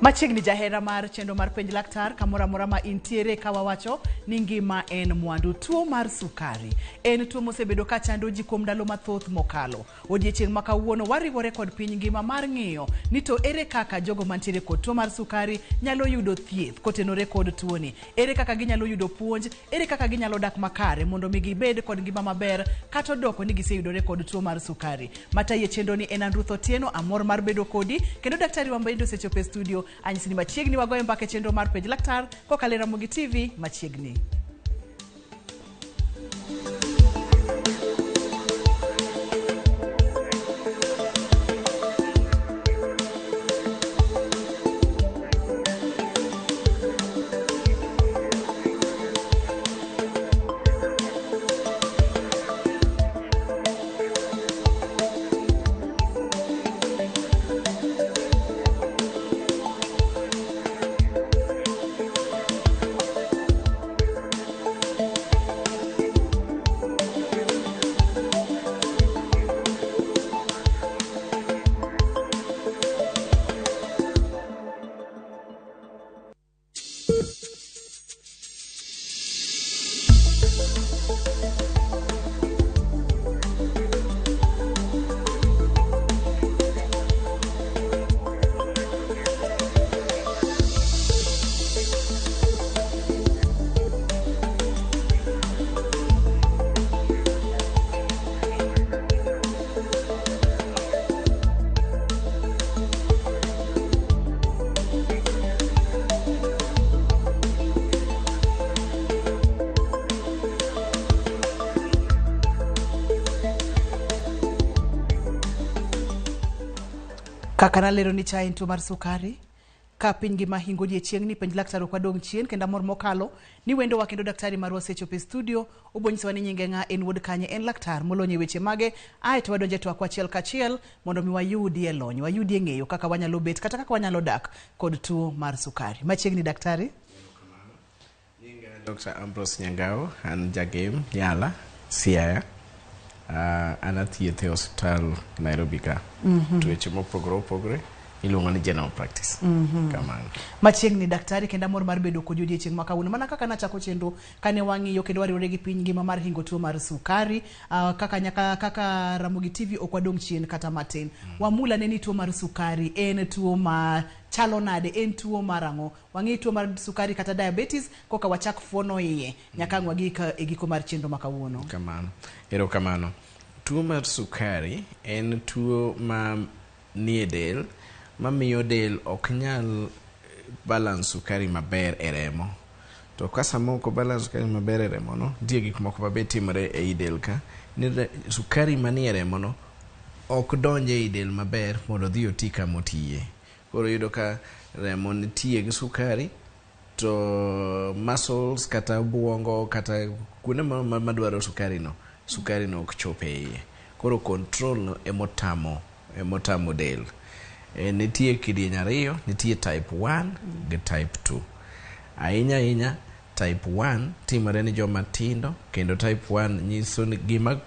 Machiegni jahera mar chenro mar penj laktar kamoro amora ma intiere ka wawacho ni ngima en mwandu. Tuo mar sukari en tuo mosebedo ka chando ji kuom ndalo mathoth mokalo. Odiechieng' ma kawuono wariwore kod piny ngima mar ng'iyo ni to ere kaka jogo mantiere kod tuo mar sukari nyalo yudo thieth kotenore kod tuoni. Ere kaka ginyalo yudo puonj, ere kaka ginyalo dak makare mondo mi gibed kod ngima maber kata odoko ni giseyudore kod tuo mar sukari. Matayi e chenro ni en an Ruth Otieno, amor mar bedo kodi kendo daktari wa bende osechopo e studio. Anyisi ni machiegni wagoyo mbaka e chenro mar Penj Laktar kokalo e Ramogi TV machiegni. Kaka nalero ni cha en tuo mar sukari ka piny ngima hingo odiechieng'ni penj laktar ok wadong' chien kendo amor mokalo ni wendowa kendo daktari marwa osechopo e studio obonyisowa ni nyinge ng'a en wuod kanye en laktar molony e weche mage ae to wadonjo e twakwa achiel kachiel mondo mi wayudie lony wayudie ng'eyo kaka wanyalo bet kata kaka wanyalo dak kod tuo mar sukari machiegni daktari Nyinga Dr. Ambrose Nyangao, an jagem Yala, Siaya. An athieth e osiptal Nairobi ka. Tuoche mopogore opogore iluongo ni general practice. Kamano. Machiegni daktari kendo amor mar bedo kodi odiechieng' ma kawuono. Mana kaka nachako chenro kane wang'iyo kendo wariwore gi piny ngima mar hingo tuo mar sukari, kaka nyaka kaka Ramogi TV ok wadong' chien kata matin. Wamul ane ni tuo mar sukari en tuo ma chalo nade, en tuo mar ang'o? Wang'i tuo mar sukari kata diabetes koka wachak fuono iye nyaka ang' wagik e giko mar chenro ma kawuono. Kamano. Erokamano. Tuo mar sukari en tuo ma nie del mamiyo del ok nyal balance sukari maber e remo. To ka sama ok balance sukari maber e remo no, nitie gik moko mabe timore ei del ka, ni sukari manie remo no ok donj ei del maber mondo odhi oti kama otiye. Koro iyudo ka remo nitie gi sukari to muscles kata obuongo kata kuonde madwaro sukari no, sukari no ok chop e iye. Koro control no emotamo emotamo del. Nitie kidieny ariyo, nitie type 1 gi type 2. Ahinya ahinya type 1 timore ni joma tindo kendo type 1 nyiso ni gima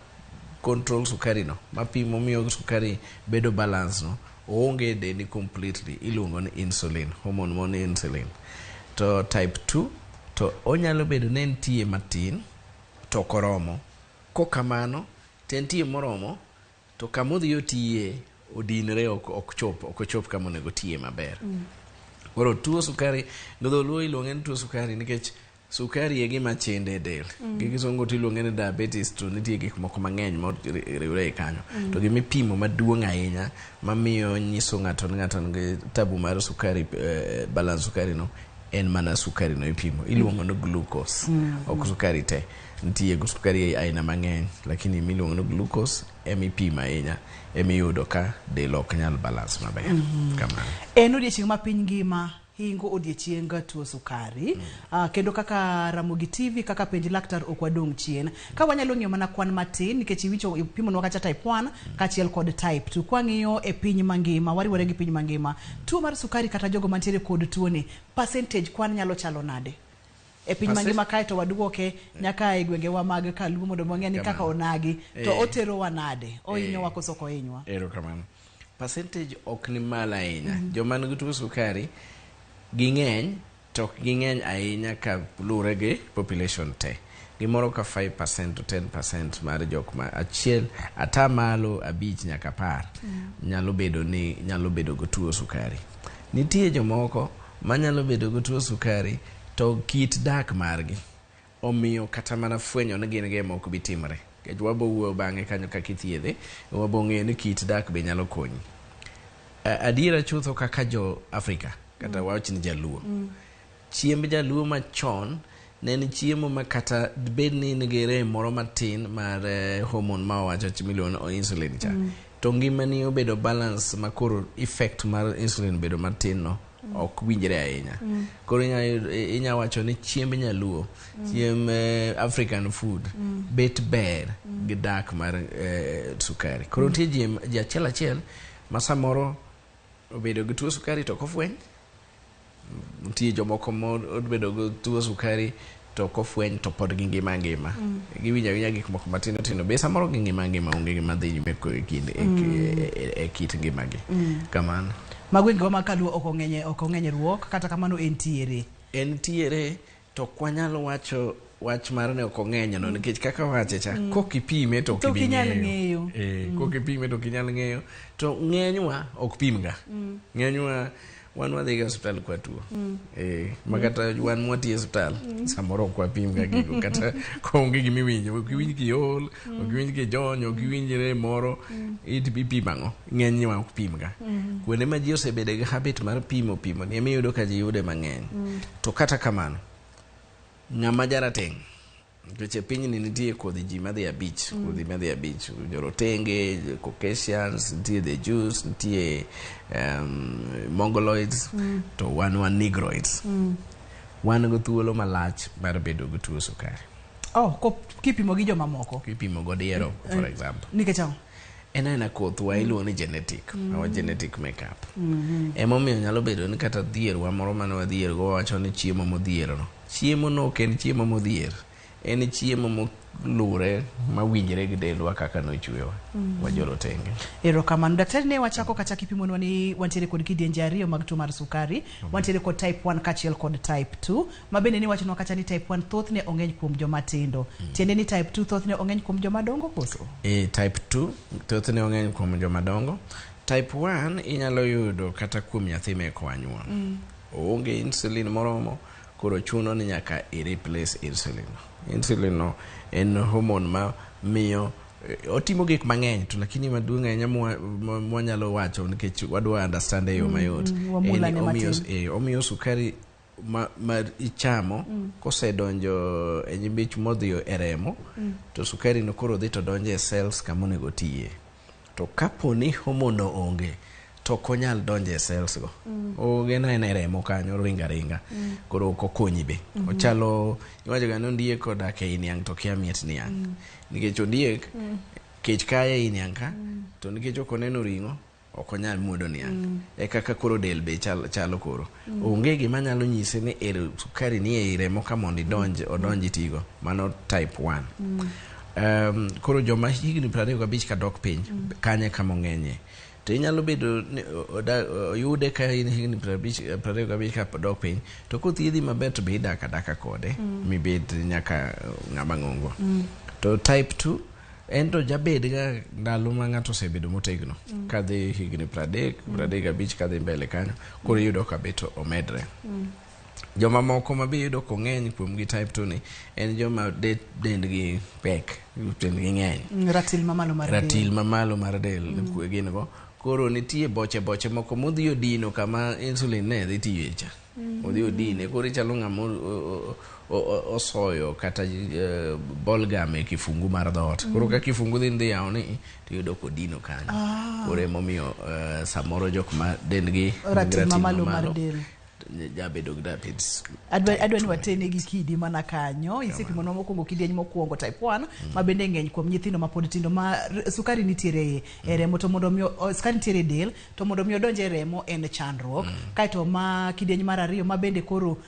control sukari no mapimo miyo sukari bedo balance no oonge e dendi completely iluongo ni insulin hormone moro ni insulin to type 2 to onyalo bedo ni entie matin to ok oromo kokamano to entie moromo to kama odhi otiye odinre ok chop ok ochop kama onego otiye maber. Koro tuo sukari gi dholuo iluonge ni tuo sukari nikech sukari e gima chinde e del. Gi kisungu to iluonge ni diabetes to nitie gik moko mang'eny moriwre e kanyo. To gima ipimo maduong' ahinya mamiyo nyiso ng'ato ni ng'ato nigi tabu mar sukari balance sukari no en mana sukari no ipimo. Iluongo ni glucose. Ok sukari te. Nitie sukari aina mang'eny lakini miluongo ni glucose ema ipimo ahinya emiyudo ka del ok nyal balance maber. Kamano. En odiechieng' ma piny ngima hingo odiechieng tuo sukari. Kendo kaka Ramogi TV kaka penj laktar ok wadong' chien. Ka wanyalo ng'iyo mana kwan matin nikech iwicho ipimonwa kacha type 1 kaachiel kod type 2. Kwang'iyo e piny mangima, wariwore gi piny mangima, tuo mar sukari kata jogo mantiere kod tuoni, percentage kwan nyalo chalo nade? E piny mangima kae to waduoke nyaka e gwengewa mag kaluo mondo wang'e ni kaka onagi to oterowa nade, ohinyowa koso ok ohinywa? Erokamano. Percentage ok ni malo ahinya. Joma nigi tuo sukari Ging'eny to ok ging'eny ahinya ka luwore gi population te. Gimoro ka 5% to 10% mar jok ma achiel 5% nyaka 10 nyalo bedo ni nyalo bedo go tuo sukari. Nitie jomoko manyalo bedo go tuo sukari to kit dak margi omiyo kata mana fwenyo ni gin gi ema ok bi timre. Nikech wabo wuoyo bang'e kanyo kaka ithiedhe, wabo ng'eyo ni kit dak be nyalo konyi. Adiera chutho kaka jo Afrika kata wawach ni jaluo. Chiemb jaluo machon ne en chiemo ma kata bed ni in gi rem moro matin mar hormone ma wawacho miluongo ni insulin cha. To ngimani obedo balance ma koro effect mar insulin bedo matin no ok winjre ahinya. Koro inya wacho ni chiemb nyaluo, chiemb African food bet ber gi dak mar sukari. Koro nitie ji achiel achiel ma samoro obedo gi tuo sukari to ok ofweny. Nitie jomoko mobedo gi tuo sukari to ok ofweny to pod gingima ngima. Giwinjo awinja gik moko matindo tindo be samoro gingima ngima onge gima dhi nyime e kit ngimagi. Kamano. Mago e gima kaluo ok ong'eny ruok kata kamano entiere. Entiere to ok wanyal wacho wach mar ne ok ong'eny no nikech kaka wache cha kok ipime to ok ibi ng'eyo. Kok ipime to ok inyal ng'eyo. To ng'enywa ok pimga. Ng'enywa wan wadhi ga osiptal kwa tuo. Ma kata wan mwatiyo e osiptal samoro ok wapim ga gigo kata koonge gima iwinjo ok iwinj kiol, ok iwinj kijony, ok iwinj rem moro ipimo ang'o? Ng'enywa ok pim ga. Kuonde ma ji osebedo gi habit mar pimo pimo ni ema iyudo ka ji yude mang'eny. To kata kamano ng'ama jarateng' nikech e pinyni nitie kodhi ji madhi abich, kodhi madhi abich, jorotenge, Caucasians, nitie the Jews, nitie Mongoloids, to wan wan Negroids. Wan go thuolo malach mar bedo gi tuo sukari. Oh, kipimo gi jomamoko. Kipimo go diero, for example. Nikech ang'o? En aena kothwa iluongo ni genetic, our genetic makeup. Emomiyo nyalo bedo ni kata dhierwa moro mane wadhier go wawacho ni chiemo modhiero no. Chiemo no ok en chiemo modhier. En chiemo moluwre mawinjre gi dendwa kaka nochwewa. Wajorotenge. Erokamano. Daktari ne wachako kata kipimonwa ni wantiere kod kidienje ariyo mag tuo mar sukari. Wantiere kod type 1 kaachiel kod type 2. Ma bende ni wachonwa kacha ni type 1 thothne ong'eny kuom joma tindo. Tiende ni type 2 thothne ong'eny kuom joma dongo koso? Type 2 thothne ong'eny kuom joma dongo. Type 1 inyalo yudo kata kuom nyathi meko anyuol. Oonge insulin moromo, koro chuno ni nyaka i replace insulin. Insulin no en hormone ma miyo otimo gik mang'eny to lakini maduong' ahinya mwanyalo wacho nikech wadwa understand e yo mayot. Omiyo sukari ma ichamo kosedonjo e nyimbich modhi e remo to sukari no koro dhi to donjo e cells kama onego otiye. To kapo ni hormone no onge to ok onyal donjo e cells go. Onge na en e remo kanyo ringa ringa. Koro ok okonyi be. Ochalo iwacho ga ni ondiek odak ei niang' to kia miet niang'. Nikech ondiek kech kaye ei niang' ka to nikech ok oneno ring'o ok onyal muodo niang'. E kaka koro del be chalo koro. Onge gima nyalo nyise ni ero sukari ni ei remo ka mondo idonj odonj itigo. Mano type 1. Koro joma higni 25 kadok piny kanye kama ong'enye. To inyalo bedo ni oyude ka in higni 25 kadok piny to kothiedhi maber to be idak adaka kode mibed nyaka ng'ama ng'ongo. To type 2 en to jabed ga ndalo ma ng'ato osebedo motegno kadhi higni 30, 35 kadhi mbele kanyo koro iyudo ka bet omedre. Joma moko ma be iyudo kong'eny kuom gi type 2 ni en joma dendgi pek, dendgi ng'eny. Ratil mamalo mar del. Ratil mamalo mar del gin go. Koro nitie boche boche moko modhi odino kama insulin ne dhi tiye cha. Odhi odine koro ichalo ng'ama osoyo kata bolgam e kifungu mar dhoot. Koro ka kifungu dhi yawo ni tiyudo kodino kanyo. Koro emomiyo samoro jok ma dendgi ratil mamalo mar del jabedo gi diabetes. Adwa ni watene gi kidi mana kanyo. Isepimonwa mokwongo kidieny mokwongo type 1 ma bende ng'eny kuom nyithindo mapod tindo ma sukari nitiere e remo to mondo mi sukari nitiere e del to mondo mi odonj e remo en chandruok. Kaeto ma kidieny mar ariyo ma bende koro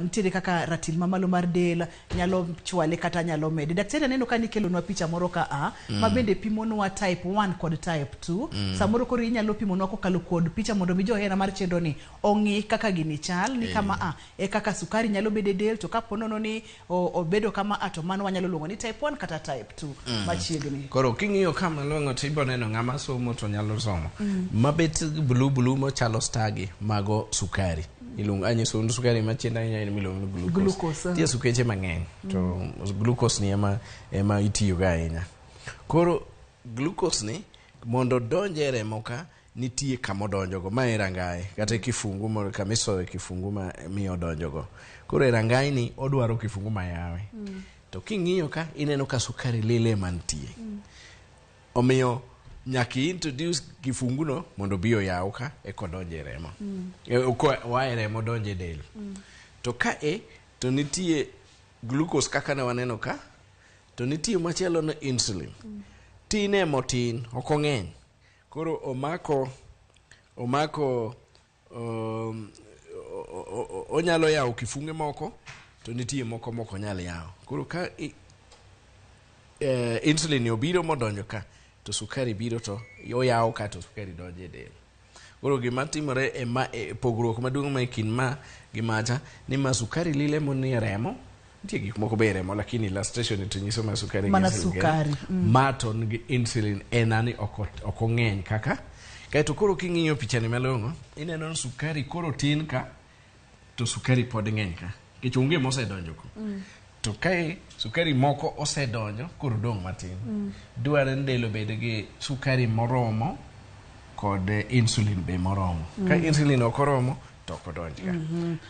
nitiere kaka ratil mamalo mar del nyalo chwale kata nyalo mede. Daktari aneno ka nikelonwa picha moro ka a ma bende pimonwa type 1 kod type 2. Samoro koro inyalo pimonwa kokalo kod picha mondo mi johera mar chenro ni ong'i kaka gini chal ni kama a e kaka sukari nyalo bedo e del, to kapo nono ni obedo kama a, to mano wanyalo luongo ni type 1 kata type 2 machiegni. Koro king'iyo ka malong'o to ibo neno ng'ama somo to nyalo somo. Mabet blue blue mochalo star gi, mago sukari. Iluongo anyiso un sukari machien ahinya en miluongo ni glucose. Glucose, ah. Nitie sukeche mang'eny to glucose ni ema itiyogo ahinya. Koro glucose ni mondo odonj e remo ka nitie kama odonjogo, ma e rangae kata e kifungu moro kama isoye kifungu ma miyo odonjogo. Koro e rangae ni odwaro kifungu mayawe. To king'iyo ka ineno ka sukari lilo ema nitie. Omiyo nyaka i-introduce kifungu no mondo obi oyaw ka eka odonj e remo. Oa e remo odonj e del. To ka e to nitie glucose kaka ne waneno ka, to nitie machielo ni insulin. Tin ema otin, ok ong'eny. Koro omako onyalo yawo kifunge moko to nitie moko mok onyal yawo. Koro ka insulin ni obiro modonjo ka, to sukari biro to oyawo ka to sukari donjo e del. Koro gima timore e ma e pogruok maduong' ma e kind ma gi macha ni ma sukari lile monie remo, nitie gik moko be e remo, lakini illustration to nyiso ma sukari gi Mana insulin. Sukari, Ma to nigi insulin en ani ok ong'eny kaka. Kaeto koro king'iyo pichani malong'o, ineno ni sukari koro tin ka, to sukari pod ng'eny ka. Nikech onge mosedonjo ko. To kae sukari moko osedonjo, koro dong' matin. Dwarore ni del obed gi sukari moromo kod insulin be moromo. Ka insulin ok oromo, to ok odonj ka.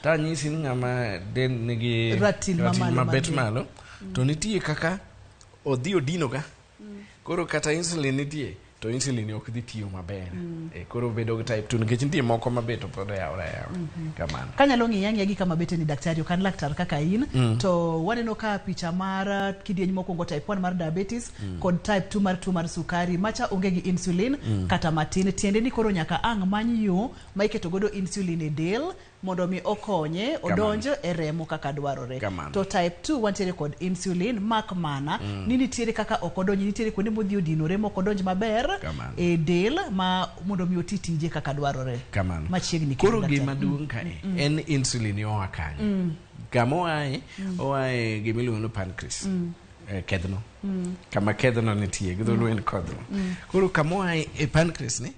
To anyisi ni ng'ama del nigi ratil mamalo mabet mar del. Malo, to nitie kaka odhi odino ka. Koro kata insulin nitie, to insulin ok dhi tiyo maber. Koro bedo gi type 2 nikech nitie moko mabe to pod oyawore ayawa. Kamano. Kanyalo ng'iya ang'iya gi kama bete ni daktari, ok an laktar kaka in, to waneno ka picha mar kidieny mokwongo type 1 mar diabetes kod type 2 mar tuo mar sukari macha onge gi insulin kata matin, tiende ni koro nyaka ang' many yo ma iketo godo insulin e del mondo mi okonye odonj e remo kaka dwarore. Kamano. To type 2 wantiere kod insulin mak mana ni nitiere kaka ok odonj, nitiere kuonde modhi odinore mok odonj maber Kamano. e del ma mondo mi oti tije kaka dwarore. Kamano. Machiegni Koro kendo, daktari. gima duong' kae en insulin oa kanye? Kama oae, oae gima iluongo ni pancreas. Kedhno. Kama kedhno nitie, gi dholuo en kodhno. Koro kama oae e pancreas ni,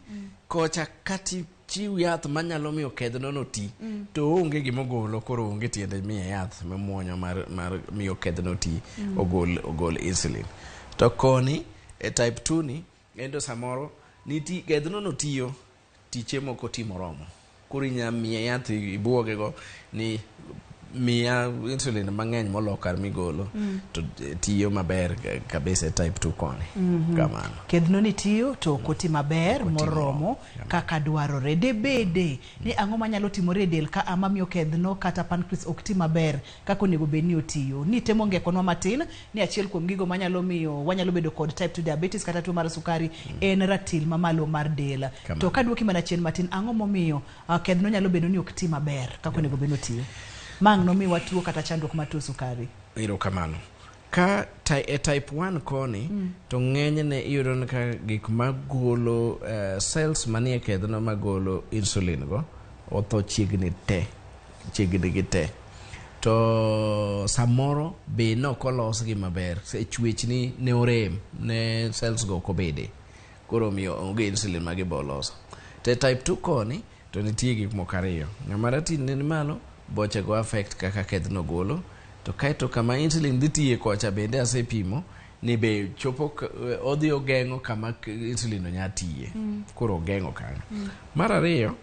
kocha kati chiw yath manyalo miyo kedhno no ti, to onge gima ogolo, koro onge tiende miye yath mimuonyo mar miyo kedhno ti, ogol insulin. To koni, e type 2 ni, endo samoro, nitie kedhno no tiyo, tiche moko ti moromo. Koro inya miye yath ibuoge go ni miya insulin mang'eny molo kar migolo to tiyo maber kabisa e type 2 koni. Kamano. Kedhno ni tiyo to ok oti maber Ok oti moromo moromo. kaka dwarore. Debede ni ang'o manyalo timore e del ka ama miyo kedhno kata pancreas ok ti maber kaka onego bed ni otiyo. Ni temo ngekonwa matin ni achiel kuom gigo manyalo miyo wanyalo bedo kod type 2 diabetes kata tuo mar sukari en ratil mamalo mar del. Kamano. To kaduoki mana chien matin, ang'o momiyo kedhno nyalo bedo ni ok ti maber kaka onego bed ni otiyo? Ma ang' nomiwa tuo kata chandruok mar tuo sukari. Erokamano. Ka e type 1 koni, to ng'enyne iyudo ni ka gik magolo cells manie kedhno magolo insulin go otho chiegni te, chiegni gi te. To samoro be nok olosgi maber, e chwech ni ne orem, ne cells go ok obede. Koro omiyo onge insulin ma gibo loso. To e type 2 koni, to nitie gik moko ariyo. Ng'ama ratil ne ni malo, boche go affect kaka kedhno golo. To kaeto kama insulin dhi tiye kocha bende asepimo ni be chopo odhi ogeng'o kama insulin no nya tiye. Koro ogeng'o kanyo. Mar ariyo,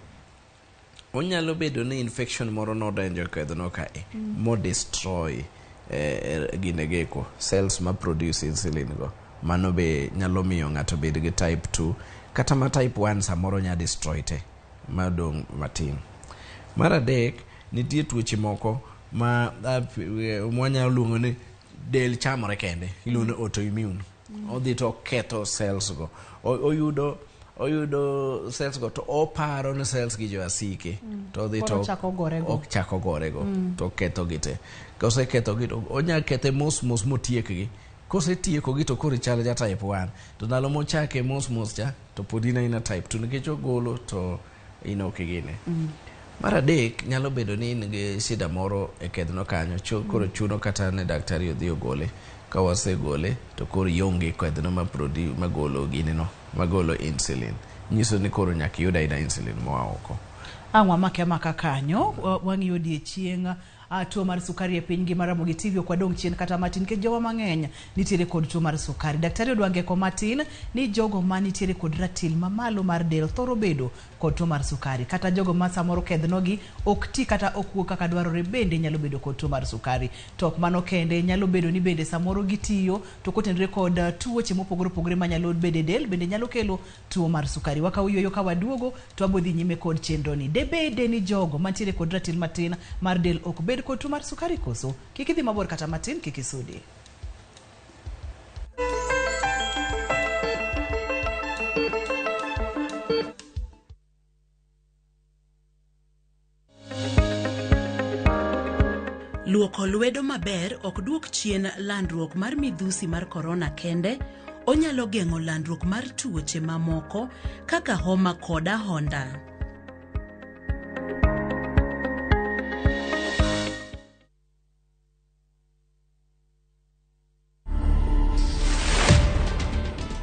onyalo bedo ni infection moro nodonjo e kedhno kae, mo destroy ginegeko, cells ma produce insulin go. Mano be nyalo miyo ng'ato bed gi type 2, kata ma type 1 samoro nya destroy te, madong' matin. Mar adek, nitie tuoche moko ma mwanyalo luongo ni del chamore kende, iluongo ni autoimmune. Odhi to oketho cells go. Oyudo cells go to oparo ni cells gi joasike. To odhi Koro to ochako gore go. Ochako gore go. To oketho gi te. Koseketho gi to onya kethe mos mos motiekgi. Kosetieko gi to koro ichal ja type 1. To ndalo mochake mos mos cha to pod in aina type 2 nikech ogolo to in ok igine. Mar adek, nyalo bedo ni in gi shida moro e kedhno kanyo, koro chuno kata ne daktari odhi ogole. Ka wasegole to koro ionge kedhno magolo ginino, magolo insulin. Nyiso ni koro nyaka iyud ayuda insulin moa oko. Ang' wamake amaka kanyo, wang'iyo odiechieng' tuo mar sukari e piny ngima. Ramogi TV ok wadong' chien kata matin, nikech jowa mang'eny nitiere kod tuo mar sukari. Daktari odwa ngeko matin ni jogo ma nitiere kod ratil mamalo mar del thoro bedo kod tuo mar sukari, kata jogo ma samoro kedhnogi ok ti kata ok wuog kaka dwarore bende nyalo bedo kod tuo mar sukari. To ok mano kende, nyalo bedo ni bende samoro gitiyo to kotenore kod tuoche mopogore opogore manyalo bedo e del bende nyalo kelo tuo mar sukari. Wakawo yueyo, ka waduogo to wabiro dhi nyime kod chenro ni. Debede ni jogo mantiere kod ratil matin mar del ok bed kod tuo mar sukari koso? Kik idhi mabor kata matin, kik isudi. Luoko lwedo maber ok duok chien landruok mar midhusi mar korona kende, onyalo geng'o landruok mar tuoche mamoko kaka homa kod ahonda.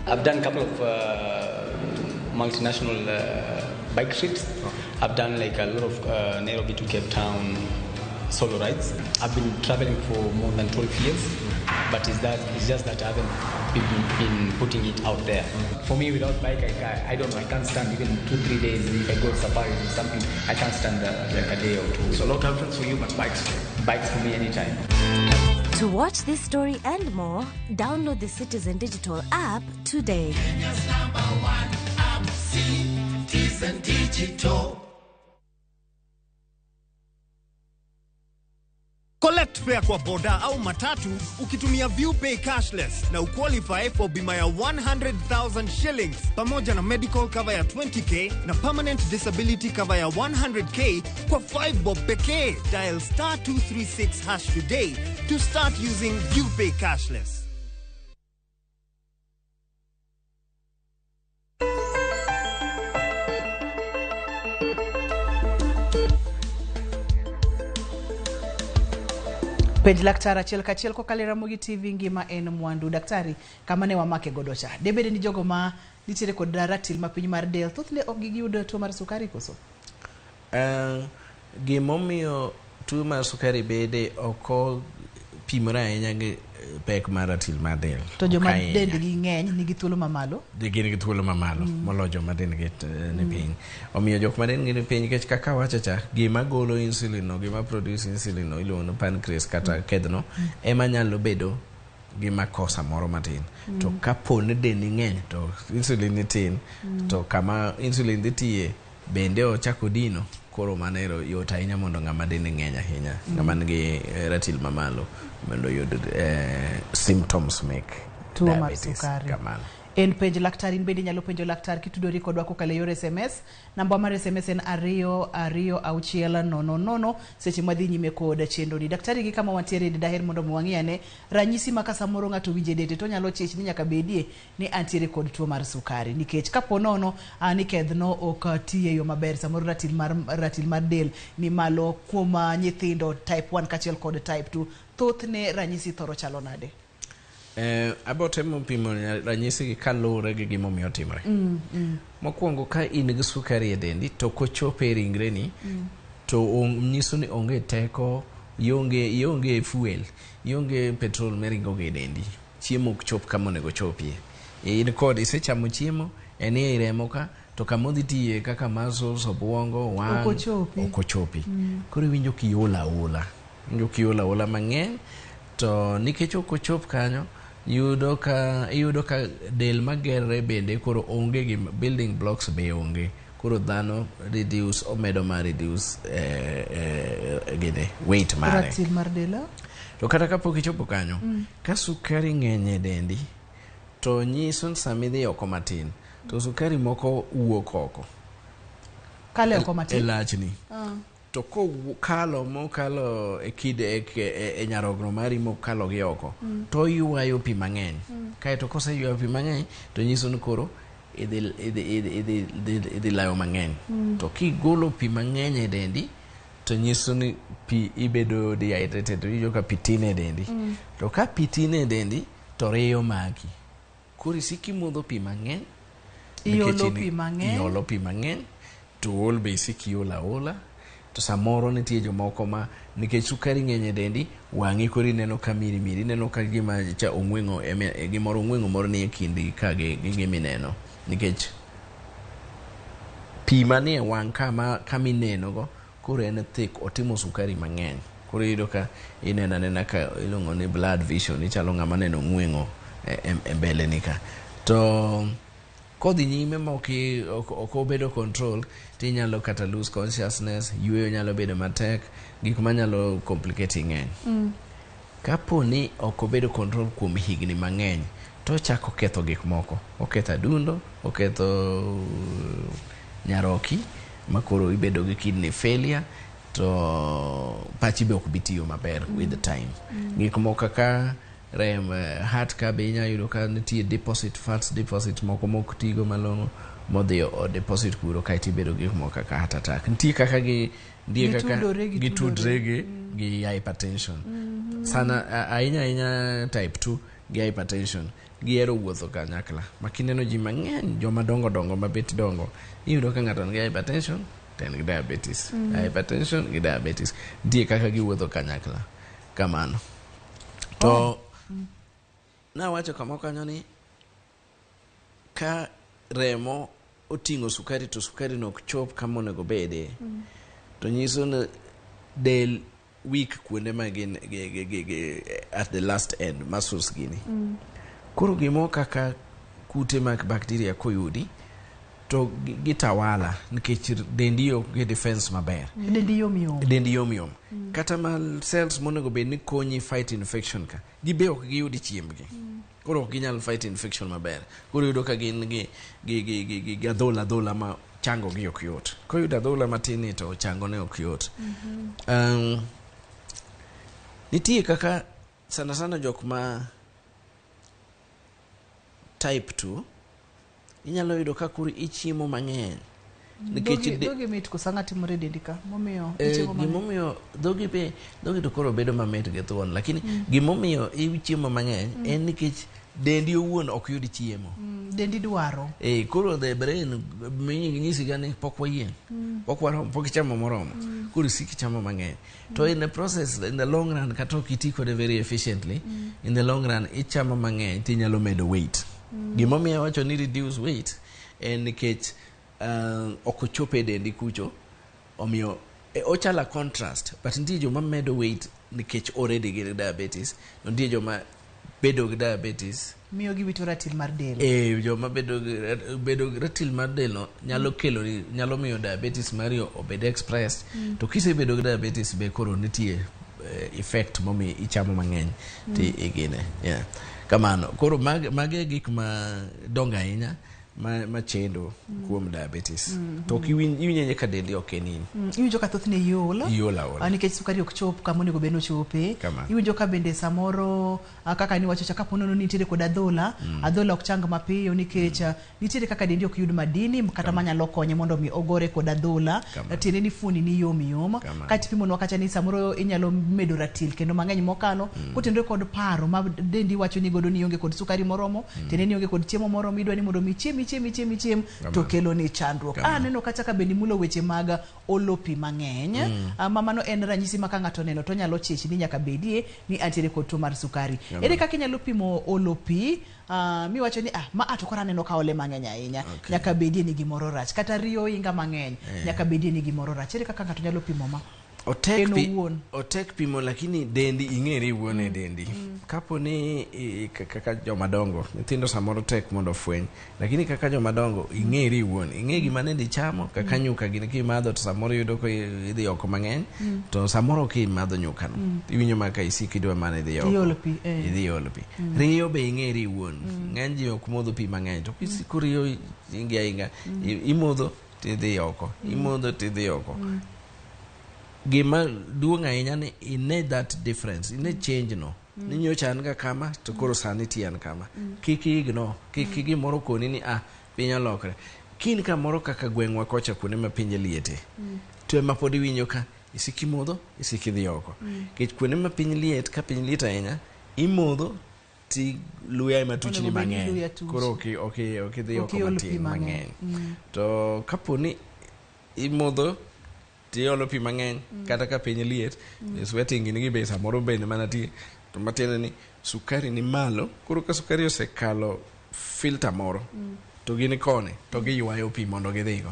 I've done a couple of multinational bike trips. I've done like a lot of Nairobi to Cape Town solo rides. I've been traveling for more than 12 years, but it's just that I haven't been putting it out there. For me, without bike, I don't know, I can't stand even 2-3 days. If I go safari or something, I can't stand like a day or two. So no girlfriends for you, but bikes for you. Bikes for me anytime. To watch this story and more, download the Citizen Digital app today. Kenya's #1 app, Citizen Digital. Collect fare kwa boda au matatu ukitumia ViewPay cashless na uqualify for bima ya 100,000 shillings pamoja na medical cover ya 20k na permanent disability cover ya 100k kwa 5 bob pekee. Dial star 236 hash today to start using ViewPay cashless. Penj laktar achiel kachiel kokalo e Ramogi TV, ngima en mwandu. Daktari, kama ne wamake godo cha, debede ni jogo ma nitiere kod ratil mapiny mar del thothne ok giyud tuo mar sukari koso? Gimomiyo tuo mar sukari bede ok opimore ahinya gi pek mar ratil mar del. To joma dendgi ng'eny nigi thuolo mamalo? Gin gi thuolo mamalo moloyo joma dendgi ni piny. Omiyo jok ma dendgi ni piny, nikech kaka awacho cha, gima golo insulin no, gima produce insulin no iluongo ni pancreas kata kedhno, ema nyalo bedo gi makosa moro matin. To kapo ni dendi ng'eny to insulin ni tin, to kama insulin dhi tiye bende ochako dino, koro mano ero yot ahinya mondo ng'ama dende ng'eny ahinya, ng'ama nigi ratil mamalo mondo oyud symptoms mek tuo mar diabetes. sukari. Kamano. En penj laktar, in bende inyalo penjo laktar kitudori kodwa kokalo e yor SMS. Namba mar SMS en 22600. Seche mwadhi nyime kod chenro ni. Daktari, gi kama wantiere daher mondo mi wang'i ane ranyisi ma ka samoro ng'ato winje dende to onyalo chich ni nyaka bedie ni antiere kod tuo mar sukari, nikech kapo nono ni kedhno ok ti e yo maber, samoro ratil mar del ni malo kuom nyithindo type 1 kaachiel kod type 2, thothne ranyisi thoro chalo nade? Abo temo pimo ranyisi gi kaluwore gi gimomiyo otimore. Mokwongo, ka in gi sukari e dendi to kochopo e ringreni, to nyiso ni onge teko, ionge fuel, ionge petrol miringo go e dendi. Chiemo ok chop kama onego ochopie. In kod isechamo chiemo, en ei remo ka, to kama odhi tiye kaka muscles, obwongo, wang', Ok ochopi. ok ochopi. Koro iwinjo kiol aola. Iwinjo kiol aola mang'eny, to nikech ok ochop kanyo, iyudo ka del magerre bende koro onge gi building blocks be onge. Koro dhano reduce, omedo ma reduce gine, weight mare. Ratil mar del? To kata kapok ichopo kanyo, ka sukari ng'eny e dendi, to nyiso ni sama idhi oko matin, to sukari moko wuok oko. Kale oko matin? E lachni. To kalo mokalo e kide, e nyarogno mari mokalo gi oko, to oywayo pi mang'eny. Kaeto koseywayo pi mang'eny, to nyiso ni koro Idhi layo mang'eny. To kigolo pi mang'eny e dendi, to nyiso ni pi ibedo dehydrated, iwinjo ka pi tin e dendi. To ka pi tin e dendi, to riyo maki. Koro isiko imodho pi mang'eny. Iolo nikech pi mang'eny. Iolo pi mang'eny. To ol be isiko iolo aola. To samoro nitie jomoko ma nikech sukari ng'eny e dendi, wang'i koro ineno ka miri miri, ineno ka gima cha ong'weng'o, gimoro ong'weng'o moro nie kindi ka gi gima ineno. Nikech pi manie wang' kama mineno go koro en thick, otimo sukari mang'eny. Koro iyudo ka ineno anena ka iluongo ni blurred vision, ichalo ng'ama neno ong'weng'o e mbele ni ka. To kodhi nyime ma ok obedo control, tinyalo kata lose consciousness, yueyo nyalo bedo matek, gik manyalo complicate ng'eny. Kapo ni ok obedo control kuom higni mang'eny, to ochako ketho gik moko. Oketho adundo, oketho nyaroki, makoro ibedo gi kidney failure, to pachi be ok bi tiyo maber with the time. Gik moko kaka rem, heart ka be inyalo yudo ka nitie deposit, fats deposit moko mok tigo malong'o, modhi o deposit kuro kaeto ibedo gi gik moko kaka heart attack. Nitie kaka gi nitie kaka gitudore gi hypertension. Sana ahinya ahinya type 2 gi hypertension gihero wuotho kanyakla. Ma kineno ji mang'eny, joma dongo dongo mabet dongo, iyudo ka ng'ato nigi hypertension to en gi diabetes. Hypertension gi diabetes. Nitie kaka giwuotho kanyakla. Kamano. To nawacho kama kanyo ni ka remo oting'o sukari to sukari no ok chop kama onego bede, to nyiso ni del weak kuonde ma gin gi at the last end muscles gini. Koro gimoro kaka kute mag bacteria koyudi to gitawala nikech dendi ok gi defense maber. Dendi yom yom. Dendi yom yom. Kata ma cells monego bed ni konyi fight infection ka, gibe ok giyudi chiembgi. Koro ok ginyal fight infection maber. Koro iyudo ka gin gi adhola adhola ma chango gi ok yot. Koyudo adhola matin ni to chango ne ok yot. Nitie kaka sana sana jok ma type 2 inyalo yudo ka koro ichiemo mang'eny. Nikech Dhogi mit koso ang'o timore e dendi ka momiyo ichiemo mang'eny? Gimomiyo dhogi be dhogi to koro bedo mamit gi thuon, lakini gimomiyo ichiemo mang'eny en nikech dendi owuon ok yud chiemo. Dendi dwaro. Koro the brain nyisi ga ni pok wayieng', pok waromo, pok ichamo moromo. Koro isik ichamo mang'eny. To in the process, in the long run, kata ok iti kode very efficiently, in the long run ichamo mang'eny tinyalo medo weight. Gimomiyo awacho ni reduce weight en nikech ok ochopo e dendi kucho, omiyo ochalo a contrast, but nitie joma medo weight nikech already gin gi diabetes, to nitie joma bedo gi diabetes miyo giwito ratil mar del. Joma bedo gi ratil mar del no nyalo kelo nyalo miyo diabetes mari obed expressed. To kisebedo gi diabetes be koro nitie effect momiyo ichamo mang'eny ti igine. Yeah. Kamano. Koro mage e gik ma dongo ahinya ma chendo kuom diabetes. To ok iwinj ka dendi ok en in. Iwinjo ka thothne iol. Iol aola. Nikech sukari ok chop kama onego bed ni ochope. Kamano. Iwinjo ka bende samoro kaka niwacho cha kapo nono ni nitiere kod adhola, adhola ok chang mapiyo nikech nitiere kaka dendi ok yud madini kata manyalo konye mondo mi ogore kod adhola. Tiende ni fuoni ni yom yom. Kata ipimonwa kacha ni samoro inyalo medo ratil kendo mang'eny mokalo. Kotenore kod paro ma dendi wacho ni godo ni ionge kod sukari moromo, tiende ni ionge kod chiemo moromo, idwa ni mondo mi ichiem, ichiem, ichiem, ichiem, to kelo ni chandruok. Aneno kacha ka bende imulo weche mag olo pi mang'eny. Ma mano en ranyisi ma ka ng'ato oneno to onyalo chich ni nyaka bedie ni antiere kod tuo mar sukari. Ere kaka inyalo pimo olo pi, miwacho ni ma to koro aneno ka ole mang'eny ahinya, nyaka bedie ni gimoro rach, kata riyo inga mang'eny, nyaka bedie ni gimoro rach. Ere kaka ng'ato nyalo pimo ma? Otek pimo, lakini dendi ing'eri iwuon e dendi. Kapo ni kaka joma dongo, nyithindo samoro tek mondo ofweny, lakini kaka joma dongo ing'eri iwuon, ing'e gima nendi chamo, kaka nyuka gini kimadho to samoro iyudo ka idhi oko mang'eny, to samoro ok imadho nyuka no, iwinjo mana ka isiko idwa mana idhi oko. Iolo pi, Idhi olo pi. Riyo be ing'eri iwuon. Ng'eny ji ok modho pi mang'eny, to kisiko riyo ingi ahinga, imodho tidhi oko, imodho tidhi oko. Gima duong' ahinya ni ine that difference, ine change no. Ni nyocha an ga kama, to koro sani ti an kama. Kik ignore, kik gimoro koni ni Piny olokre. Kin kamoro kaka gweng'wa kocha kuonde ma pinje liete, to ema pod iwinjo ka isiki modho, isiki dhi oko. Nikech kuonde ma piny liet, ka piny liet ahinya, imodho ti luya ema tuchni Onego bed ni mang'eny. luya tuch. Koro ok idhi Ok oko iol pi matin mang'eny. mang'eny. To kapo ni imodho tiolo pi mang'eny kata ka piny liet, sweating ni be samoro bende mana tie to matiende ni sukari ni malo. Koro ka sukari osekalo filter moro to gin koni to giywayo pi mondo gidhigo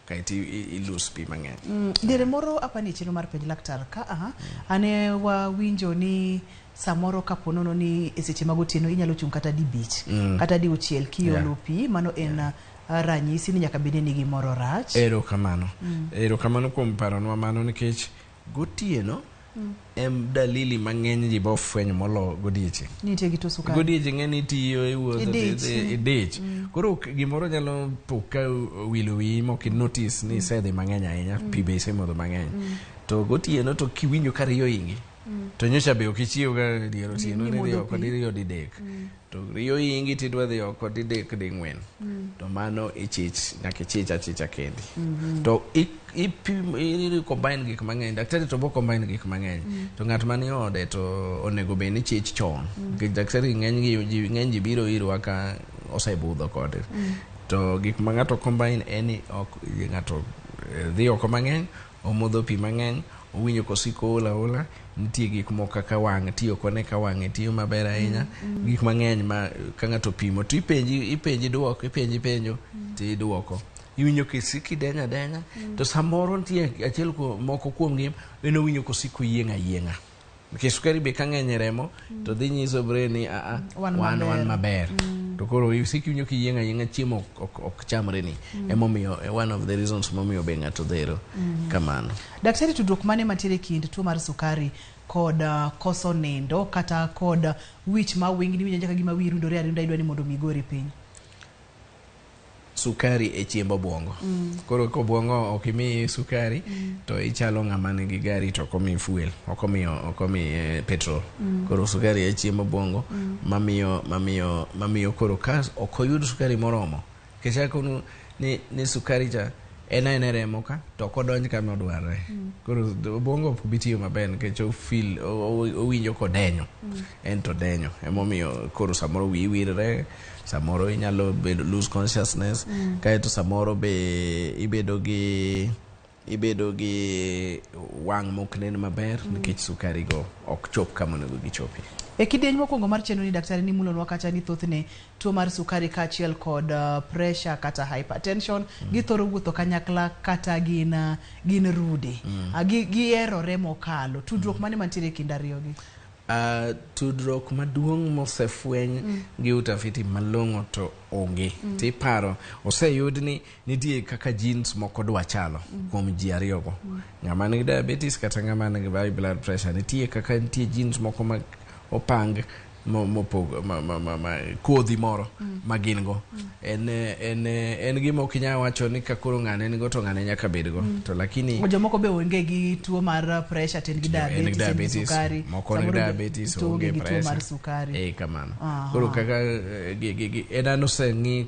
kaeto ilus pi mang'eny. Diere moro apani chenro mar penj laktar ka aha, ane wawinjo ni samoro kapo nono ni e seche mag otieno inyalo chung' kata dibich kata diuchiel kiolo pi, mano en ranyisi ni nyaka bed ni gimoro rach. Erokamano. Erokamano kuom paronwa mano nikech gotieno em dalili mang'eny ji bofwenyo molo godiechieng'. Nitie gi tuo sukari. Godiechieng' ng'eni itiyo iwuotho Idich. Idich. Koro gimoro nyalo po ka owilo wiyi mok notice ni isedhi mang'eny ahinya, pi be isemodho mang'eny. To gotieno to kiwinjo ka riyo ingi, to nyocha be ok ichiew ga dier otieno Ni ni dhi imodho oko pi. diriyo didek. To riyo ingi tidwa dhi oko didek ding'wen. To mano ichich, nyaka ichich achicha kendi. To combine gik mang'eny, daktari to bo combine gik mang'eny. To ng'at mani ode to onego bed ni chich chon. Nikech daktari ng'eny ji biro irwa ka osebudho kode. To gik ma ng'ato combine en ni ok ng'ato dhi oko mang'eny, omodho pi mang'eny, owinjo kosiko ool aola, nitie gik moko kaka wang' tiyo kone ka wang'e tiyo maber ahinya, gik mang'eny ma ka ng'ato pimo to ipenji duoko, ipenji penjo to iduoko. Iwinjo kisiko idenya adenya, to samoro nitie achiel moko kuomgi en owinjo kosiko yieng' ayieng'a. Nikech sukari be ka ng'eny e remo to dhi nyiso brain ni aa Wan wan maber. maber. To koro isiko iwinjo kiyieng' ayieng'a chiemo ok chamre ni. Emomiyo one of the reasons momiyo be ng'ato dhero kamano. Daktari, tudruok mane mantiere e kind tuo mar sukari kod koso nindo kata kod wich ma wingni winjo ka gima wiyi rundore arunda idwa ni mondo mi igori piny? Sukari e chiemb obwongo. Koro ka obwongo ok imiyi sukari to ichalo ng'ama nigi gari to ok omiyi fuel, ok omiyi petrol. Koro sukari e chiemb obwongo mamiyo koro ka ok oyud sukari moromo, nikech akonu ni sukari cha en aena e remo ka to ok odonj kama odwarre. Koro obwongo ok bi tiyo maber nikech owinjo kodenyo. En to denyo. Emomiyo koro samoro wiyi wirre, samoro inyalo bedo lose consciousness, kaeto samoro be ibedo gi wang' mok nen maber nikech sukari go ok chop kama onego gichopi. E kidieny mokwongo mar chenro ni daktari ni mulonwa kacha ni thothne tuo mar sukari kaachiel kod pressure kata hypertension githoro wuotho kanyakla kata gin rude. Gierore mokalo. Tudruok mane mantiere e kind ariyogi? Tudruok maduong' mosefweny gi utafiti malong'o to onge. Tiparo oseyud ni nitie kaka genes moko dwa chalo kuom ji ariyogo. Ng'ama nigi diabetes kata ng'ama nigi high blood pressure nitie kaka nitie genes moko ma opang kodhi moro ma gin go. En gima ok inyal wacho ni ka koro ng'ane nigo to ng'ane nyaka bedgo. To lakini jomoko be onge gi tuo mar pressure to en gi diabetes, en gi sukari, moko nigi diabetes, to onge onge gi tuo mar pressure. sukari. Kamano. Koro kaka en an oseng'i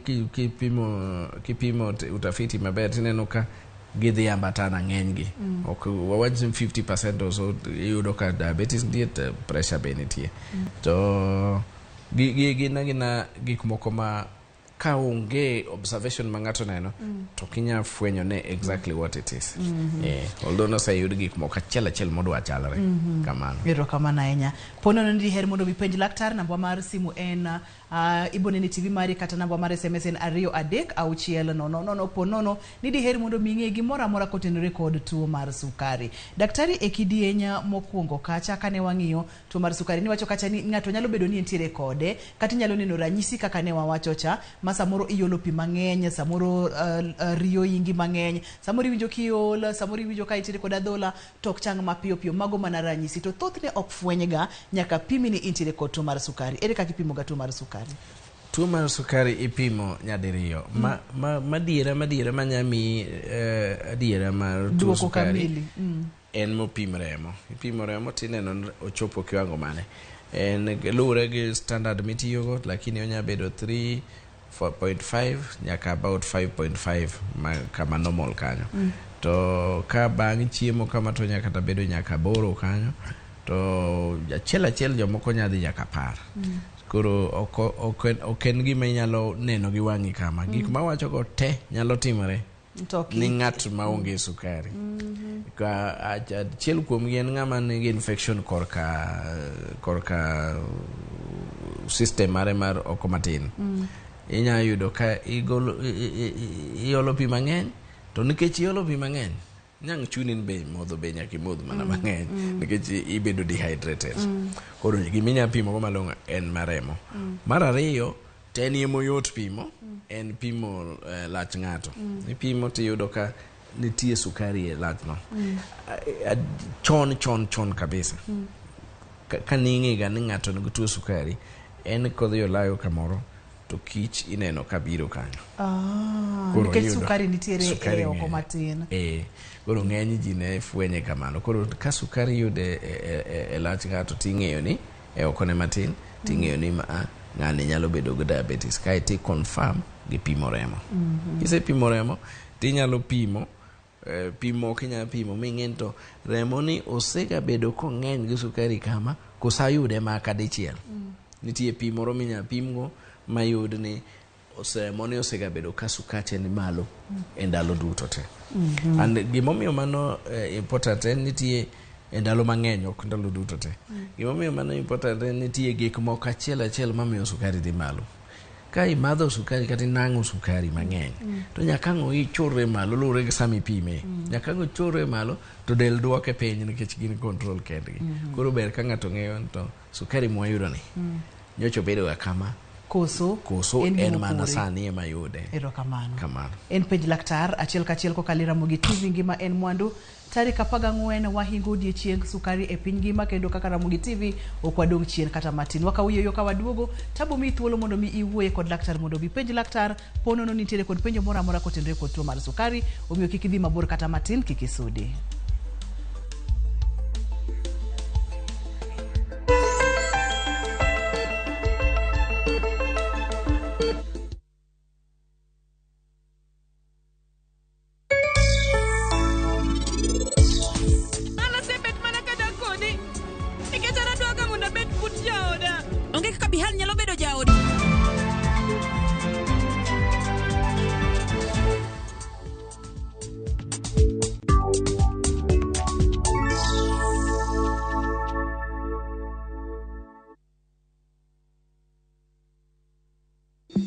kipimo utafiti maber tineno ka gidhi ambatana ng'eny gi. Ok wawach ni 50% or so iyudo ka diabetes nitie to pressure be nitie. To gin agina gik moko ma ka onge observation ma ng'ato neno to ok inyal fwenyo ne exactly what it is. Although noseyud gik moko achiel achiel modwa chalre. Kamano. Erokamano ahinya. Po nono ni diher mondo ipenj laktar, namba mar simu en ibonene TV mari kata namba mar SMS en 2 3 6 0 0 po nono ni diher mondo mi ing'e gimoro amora kotenore kod tuo mar sukari. Daktari, e kidieny mokwongo kacha kane wang'iyo tuo mar sukari niwacho kacha ni ng'ato nyalo bedo ni entiere kode kata inyalo neno ranyisi kaka ne wawacho cha ma samoro iolo pi mang'eny, samoro riyo ingi mang'eny, samoro iwinjo kiol, samoro iwinjo ka intiere kod adhola to ok chang mapiyo piyo. Mago mana ranyisi to thothne ok fwenyga nyaka pimi ni intiere kod tuo mar sukari. Ere kaka ipimo ga tuo mar sukari? Tuo mar sukari ipimo nyadiriyo. Madiera manyamiyi adiera mar tuo sukari en mopim remo. Ipimo remo tineno ochopo kiwango mane. En luwore gi standard mitiyogo, lakini onya bedo 3 4.5 nyaka about 5.5 ma, kama normal kanyo. To ka bang' chiemo kama to nyaka kata bedo nyaka 8 kanyo, to achiel achiel jomoko nyadhi nyaka 10. Koro ok en gima inyalo neno gi wang'i kama. Gik mawachogo te nyalo timore ni ng'at maonge sukari. Ka achiel kuomgi en ng'ama nigi infection korka system mare mar oko matin. Inyalo yudo ka iolo pi mang'eny, to nikech iolo pi mang'eny, nyang' chuni ni be modho be nyaka imodh mana mang'eny nikech ibedo dehydrated. Koro giminya pimo go malong'o en mar remo. Mar ariyo, to en emoyot pimo, en pimo lach ng'ato. Ipimo tiyudo ka nitie sukari e lachno. Chon chon chon kabisa. Ka ning'e ni ng'ato nigi tuo sukari, en kodhi olayo kamoro to kich ineno ka biro kanyo. Nikech sukari nitiere e oko matin. Koro ng'eny ji ne fwenye kamano. Koro ka sukari yude e lach ng'ato ting'eyo ni e okone matin, ting'eyo ni ng'ani nyalo bedo gi diabetes. Kae ti confirm gi pimo remo. Kisepimo remo, tinyalo pimo pimo kinyalo pimo ming'e ni to remo ni osegabedo kong'eny gi sukari kama koso ayude maka dichiel. Nitie pi moro minyalo pimgo mayud ni remo ni osegabedo ka sukache ni malo e ndalo duto te. And gimomiyo mano important en nitie e ndalo mang'eny, ok ndalo duto te. Gimomiyo mano important en nitie gik moko achiel achiel mamiyo sukari dhi malo. Ka imadho sukari kata inang'o sukari mang'eny, to nyaka ang' ichurre malo luwore gi sama ipime. Nyaka ang' ochurre malo to del duoke piny nikech gin control kendgi. Koro ber ka ng'ato ng'eyo ni to sukari mwayudo ni nyocha obedo ga kama, koso en mana sani ema yude. Erokamano. Kamano. En penj laktar achiel kachiel kokalo e Ramogi TV ngima en mwandu. Tarik 14 wahingo odiechieng sukari e piny ngima, kendo kaka Ramogi TV ok wadong' chien kata matin. Wakawuoyo ka waduogo, tabo mi thuolo mondo mi iwuoye kod laktar mondo bi penj laktar ponono nitiere kod penjo moro amora kotenore kod tuo mar sukari, omiyo kik idhi mabor kata matin, kik isudi.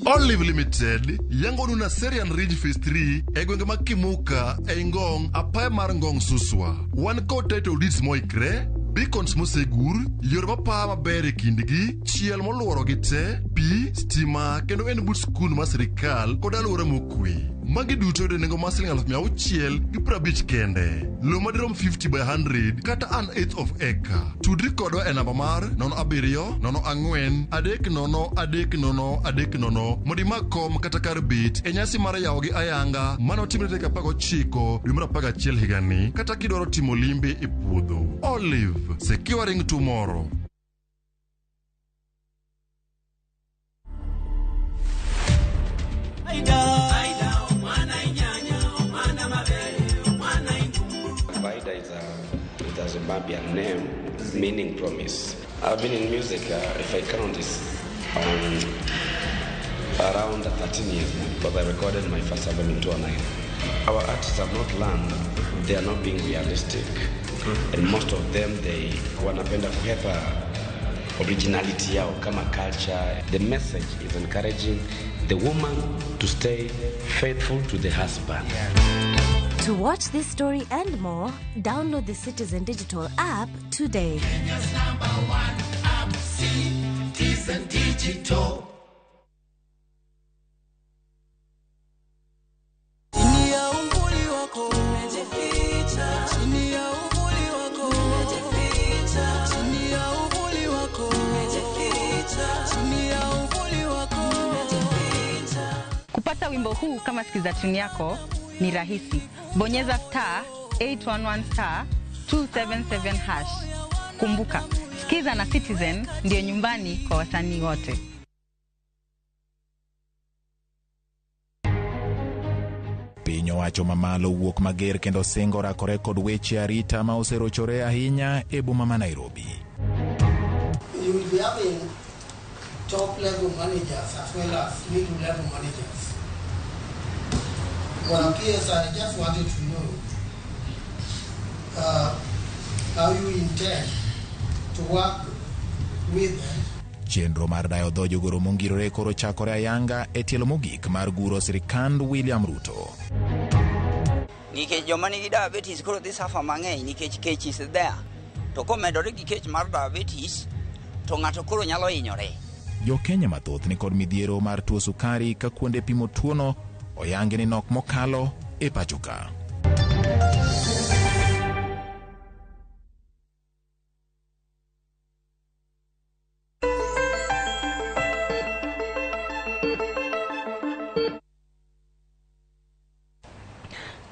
Olive Limited yangonu na Serian Ridge Phase 3 e gwenge mag Kimuka e Ngong, apaya mar Ngong Suswa. Wan kod title deeds moikre, beacons mosegur, yore mapaa maber e kindgi, chiel moluorogi te, pi, stima kendo en but skul mar sirikal kod alwora mokwe. Magi duto yudo nengo mar siling 650,000 kende. Lowo madirom 50 by 100 kata an eighth of acre. Tudri kodwa e namba mar 07 04 30 30 30 mondo imak kom kata kar bet e nyasi mar yawo gi ayanga manotimre tarik 19 dwe mar 11 higani, kata kidwaro timo limbe e puodho. Olive, securing tomorrow. Vaida is a Zimbabwean name meaning promise. I've been in music, if I count, it's around 13 years now, because I recorded my first album in 2009. Our artists have not learned, they are not being realistic, and most of them, they wanapenda kuhepa originality yao kama culture. The message is encouraging the woman to stay faithful to the husband. To watch this story and more, download the Citizen Digital app today. Kenya's number one app, Citizen Digital. Kupata wimbo huu kama sikiza tune yako ni rahisi. Bonyeza star 811 star 277 hash. Kumbuka, Sikiza na Citizen ndio nyumbani kwa wasanii wote. owacho mamalo wuok mager kendo singo rakore kod weche arita ma oserochore ahinya e boma ma Nairobi. You will be having top level managers as well as middle level managers. Well, PS, I just wanted to know how you intend to work with them. Chenro mar dayo dho jogoro mongirore koro chakore ayanga e tielo mogik mar guro sirikand William Ruto. Nikech joma nigi diabetes koro dhi suffer mang'eny nikech kech is there. To komedore gi kech mar diabetes, to ng'ato koro nyalo hinyore. Jo-Kenya mathoth ni kod midhiero mar tuo sukari ka kuonde pimo tuono oyangi ni nok mokalo e pacho ka.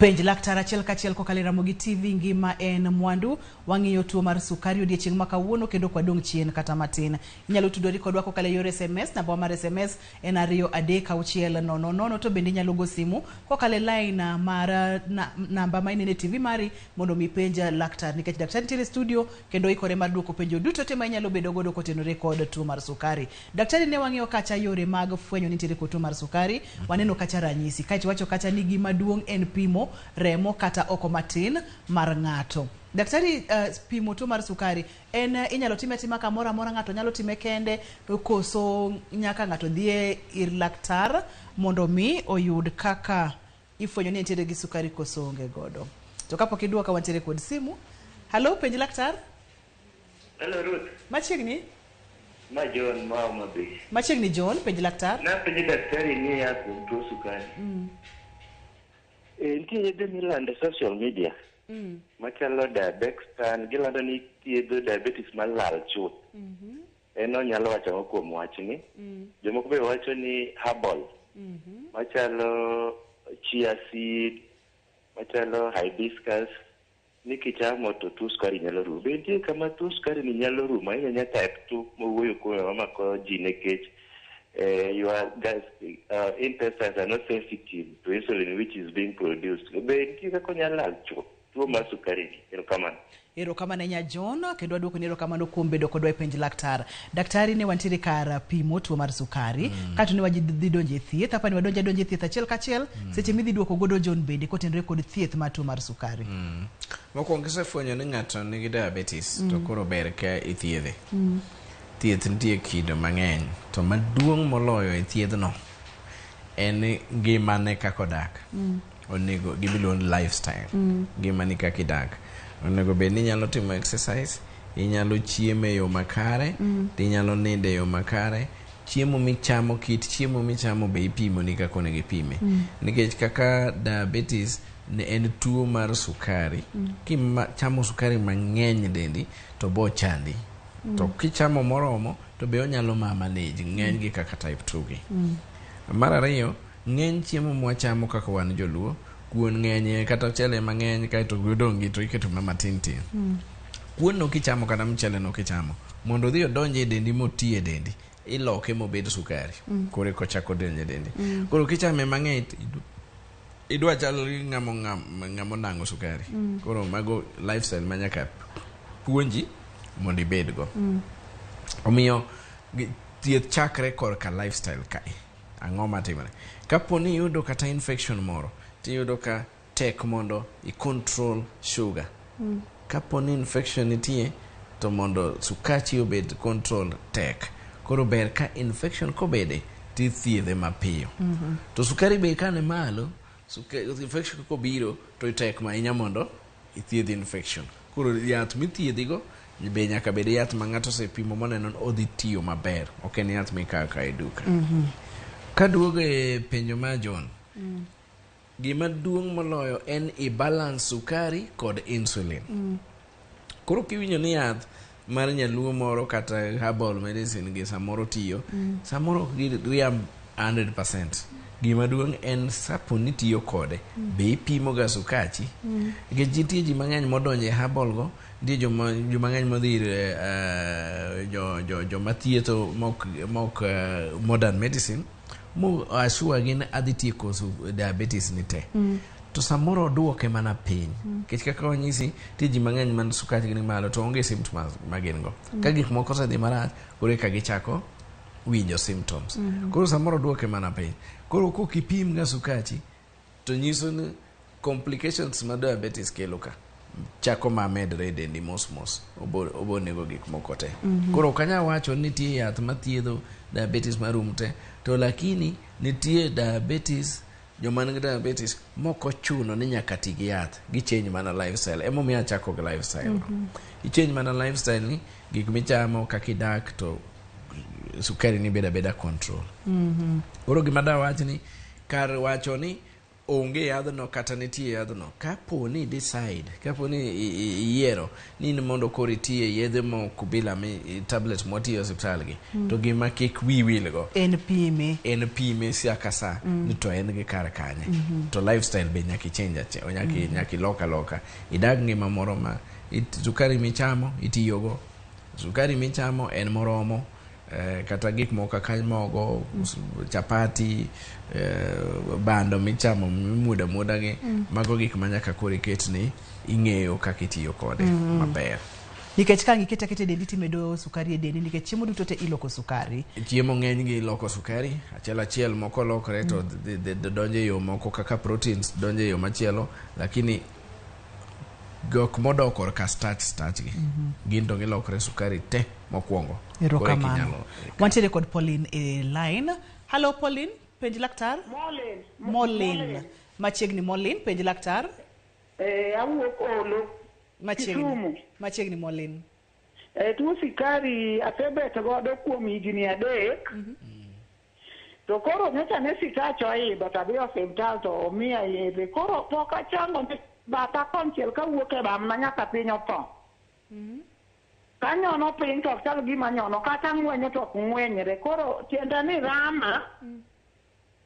Penj laktar achiel kachiel kokalo e Ramogi TV ngima en mwandu. Wang'iyo tuo mar sukari odiechieng' ma kawuono kendo ok wadong' chien kata matin. Inyalo tudori kodwa kokalo e yor SMS, namba mar SMS en 23600, to bende inyalo go simu kokalo e line mar namba ma inene TV mari mondo mi penj laktar, nikech daktari nitiere e studio kendo ikore mar duoko penjo duto te ma inyalo bedo godo kotenore kod tuo mar sukari. Daktari, ne wang'iyo kacha yore mag fwenyo ni nitiere kod tuo mar sukari, waneno kacha ranyisi, kaeto iwacho kacha ni gima duong' en pimo remo kata oko matin mar ng'ato. Daktari, pimo tuo mar sukari en inyalo time atima kamoro amora, ng'ato nyalo time kende koso nyaka ng'ato dhi ir laktar mondo mi oyud kaka ifwenyo ni entiere gi sukari koso onge godo. To kapok iduoka, wantiere kod simu. Hello, penj laktar. Hello Ruth. Machiegni? Ma John ma Homa Bay. Machiegni John, penj laktar. Napenjo daktari ni ya kuom tuo sukari. Nitie yedhe milando e social media machalo Diabextan, gilando ni thiedho diabetes malal chuth. En onyalo wacho ang'o kuom wachni? Jomoko be wacho ni herbal machalo chia seed, machalo hibiscus, ni kichamo to tuo sukari nyalo rumo. Be nitie kama tuo sukari ni nyalo rumo ahinya ahinya type 2 mowuoyo kuome mamako ji nikech your intestines are not sensitive to insulin which is being produced. Be nitie kaka onyalo lal chuth tuo mar sukari ni? Erokamano. Erokamano ahinya John, kendo waduoko ni erokamano kuom bedo kodwa e penj laktar. Daktari, ne wantiere kar pimo tuo mar sukari, kato ne wadhi donjo e thieth, apani wadonjo adonja e thieth achiel kachiel, seche midhi duoko godo John bende kotenore kod thieth mar tuo mar sukari. Mokwongo kisefwenyo ni ng'ato nigi diabetes, to koro ber ka ithiedhe. Thieth nitie kido mang'eny, to maduong' moloyo e thiedhno en ngimane kaka odak. Onego gimiluongo ni lifestyle. Ngimani kaka idak. Onego bed ni inyalo timo exercise, inyalo chiemo e yo makare, tinyalo nindo e yo makare. Chiemo michamo, kit chiemo michamo be ipimo ni kaka onego ipime. Nikech kaka diabetes ne en tuo mar sukari, kichamo sukari mang'eny e dendi to bo chandi. To kichamo moromo to be onyalo ma manage ng'eny gi kaka type 2 gi. Mar ariyo, ng'eny chiemo mwachamo kaka wan joluo, kuon ng'enye kata mchele mang'eny kaeto godong' gi to iketo ma matin tin. Kuon no kichamo kata mchele no kichamo, mondo odhi odonj e dendi moti e dendi, iloke mobed sukari. Koro eka ochako donjo e dendi. Koro kichame mang'eny idwa chal gi ng'amo nang'o sukari. Koro mago lifestyle ma nyaka puonji mondo ibedgo. Omiyo thieth chakre korka lifestyle kae. Ang'o matimore? Kapo ni iyudo kata infection moro, tiyudo ka tek mondo i control sugar. Kapo ni infection nitie, to mondo sukachi obed control tek. Koro ber ka infection kobede, tithiedhe mapiyo. To sukari be kane malo, infection kobiro, to tek ahinya mondo ithiedh infection. Koro yath mithiedhigo be nyaka bed yath ma ng'ato osepimo moneno ni odhi tiyo maber. Ok en yath mikawo ka e duka. Kaduogo e penjo mar John, gima duong' moloyo en i balance sukari kod insulin. Koro kiwinjo ni yath mar nyaluo moro kata herbal medicine gi samoro tiyo, samoro ok giriamb 100%. Gima duong' en sapo ni tiyo kode, be ipimo ga sukachi? Nikech nitie ji mang'eny modonjo e herbal go, nitie joma ng'eny modhi ir joma thietho mok modern medicine, mo assure gi ni adhi tieko diabetes ni te. To samoro oduoke mana piny. Nikech kaka wanyisi, nitie ji mang'eny man sukari gi ni malo to onge symptoms ma gin go. Ka gik moko osedhi marach, koro eka gichako winjo symptoms. Koro samoro oduoke mana piny. Koro kok ipim ga sukachi, to nyiso ni complications ma diabetes kelo ka chako ma medre e dendi mos mos obo nego gik moko te. Koro ok anyal wacho ni nitie yath mathiedho diabetes marum te, to lakini nitie diabetes joma nigi diabetes mok ochuno ni nyaka ti gi yath, gi change mana lifestyle. Emomiyo achako gi lifestyle no. I change mana lifestyle ni, gik michamo, kaka idak, to sukari ni bedo abeda control. Koro gima dawach ni kar wacho ni onge yadhno kata nitie yadhno, kapo ni decide, kapo ni iyiero ni in mondo koro itiye yedhe moko bila mi tablet mwatiyo e osiptal gi, to gima kik wiyi wilgo en pime. En pime sa ka sa ni to en gi kar kanye. To lifestyle be nyaka ichange, nyaka ilok aloka, idag ngima moro ma sukari michamo itiyogo, sukari michamo en moromo, kata gik moko kaka mogo, chapati, bando michamo mimuodo amuoda gi, mago gik ma nyaka koro iket ni ing'eyo kaka itiyo kode maber. Nikech ka ngikete aketa e dendi timedo sukari e dendi, nikech chiemo duto te iloko sukari. Chiemo ng'eny gi loko sukari achiel achiel, moko lokore to donjo e yo moko kaka proteins donjo e yo machielo, lakini gok modok korka starch gi gin to gilokore sukari te mokwongo. Koro eka Erokamano. inyalo. Wantiere kod Pauline e line. Hello Pauline, penj laktar. Molin. Molin. Machiegni Molin, penj laktar. Awuok Olo. Machiegni. Kisumu. Machiegni Molin. Tuo sukari asebet godo kuom higni 3. To koro nyocha ne sikach oidho to adhi e osiptal to omiya yedhe. Koro pok achango ni batha konchiel kawuok e bamna nyaka piny otho. Kanyono piny to ok chal gima nyono, kata ng'wenyo to ok ng'wenyre. Koro tienda ni rama.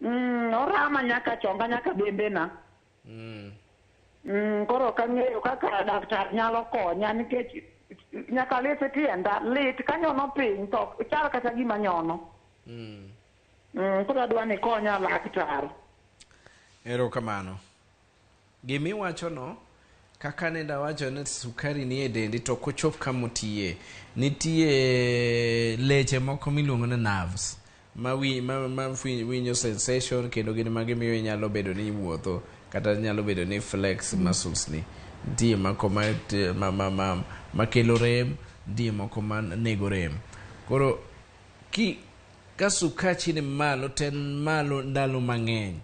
Orama nyaka chonga nyaka bembena. Koro ok ang'eyo kaka daktar nyalo konya nikech nyaka lith tienda lit kanyono piny to ok chal kata gima nyono. Koro adwa ni konya laktar. Erokamano. Gimiwachono, kaka ne dawacho ni sukari ni e dendi to ok ochop kama otiye. Nitie leche moko miluongo ni nerves ma winjo sensation, kendo gin ma gimiyo inyalo bedo ni iwuotho kata nyalo bedo ni flex muscles ni. Nitie moko ma kelo rem, nitie moko ma nego rem. Koro ka sukachi ni malo to en malo ndalo mang'eny,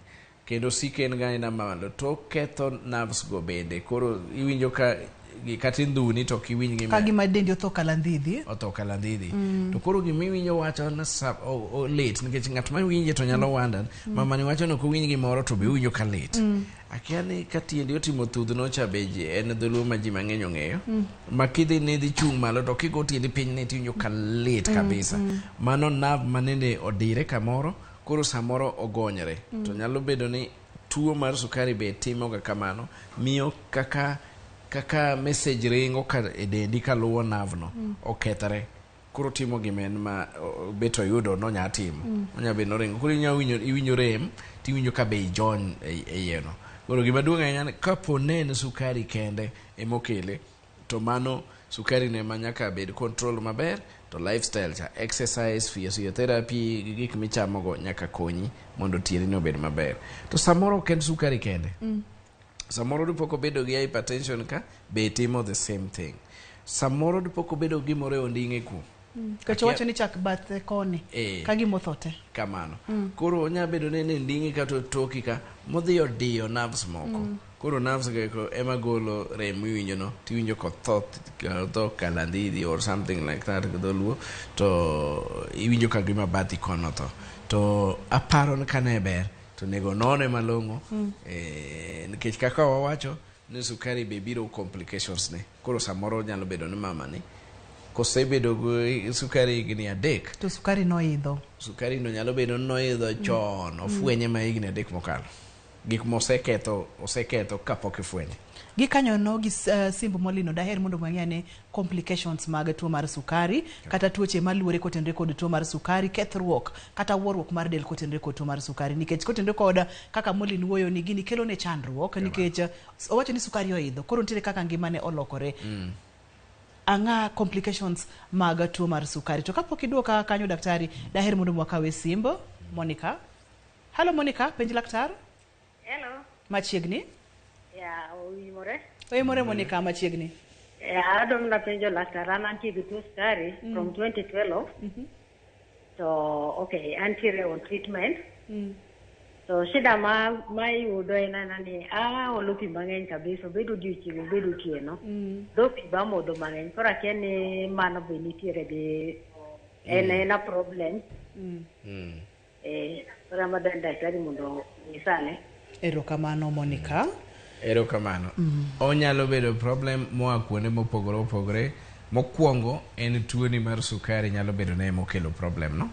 kendo siko en ga aena malo, to oketho nerves go bende. Koro iwinjo ka kata indhuni to ok iwinj gima Ka gima dendi otho kalandhidhi. Otho kalandhidhi. To koro gimiwinjo wacho ni lit, nikech ng'at ma winje to nyalo wonder, mama ni wacho ni ok owinj gimoro to be owinjo ka lit. Akia ni ka tiendi otimo thudhno cha be en dholuo ma ji mang'eny ong'eyo. Ma kidhi ni idhi chung' malo to kigo tiendi piny ni tiwinjo ka lit kabisa. Mano nerve manende odire kamoro, koro samoro ogonyre. To nyalo bedo ni tuo mar sukari be timo ga kamano, miyo kaka message ringo ka e dendi kaluwo nerve no, okethre. Koro timo gima en ma bet oyudo nonya timo. Onya bedo noringo. Koro inya winjo, iwinjo rem, tiwinjo ka be ijony e iye no. Koro gima duong' ahinya ni kapo ne en sukari kende emokele, to mano sukari ne ma nyaka bed control maber, to lifestyle cha, exercise, physiotherapy, gi gik michamogo nyaka konyi mondo tiendi no obed maber. To samoro ok en sukari kende. Samoro dipo kobedo gi hypertension ka be timo the same thing. Samoro dipo kobedo gi gimoro e onding'e ku. Nikech owacho ni chak bathe koni. Ka gima otho te. Kamano. Koro onya bedo ni en e onding'i kata otoki ka modhi odiyo nerves moko. Koro nerves go eko ema golo rem miwinjo no, tiwinjo kotho, otho kalandhidhi or something like that gi dholuo, to iwinjo ka gima bathi kono otho. To aparo ni kane ber, to onego none malong'o, nikech kaka wawacho ni sukari be biro complications ne. Koro samoro nyalo bedo ni mama ni kosebedo gi sukari higni 3, To sukari noidho. Sukari no nyalo bedo ni noidho chon, ofwenye ma higni 3 mokalo. Gik moseketho oseketho kapok ifwenye. Gikanyono gi Simb Molino, daher mondo wang'e ane complications mag tuo mar sukari, kata tuoche maluore kotenore kod tuo mar sukari, kethruok kata wuoruok mar del kotenore kod tuo mar sukari, nikech kotenore kod kaka Molin wuoyo ni gini kelo ne chandruok, nikech owacho ni sukari oidho, koro nitiere kaka ngimane olokore. Ang'a complications mag tuo mar sukari? To kapok iduoka kanyo daktari, daher mondo wakawe Simb Monica. Hello Monica, penj laktar. Hello. Machiegni. Ya, oimore. Oimore Monica, machiegni. Ya, adwa mana penjo laktar, an antie gi tuo sukari from 2012. To okay, antiere on treatment. To shida ma iyudo en ana ni aolo pi mang'eny kabisa, obed odiochieng' obed otieno. Dho pi bamodho mang'eny, koro akia ni mano be nitiere gi en a problem. Koro ema dwa ni daktari mondo onyisane. Erokamano Monica. Erokamano. Onyalo bedo problem moa kuonde mopogore opogore. Mokwongo en tuoni mar sukari nyalo bedo ne emokelo problem no.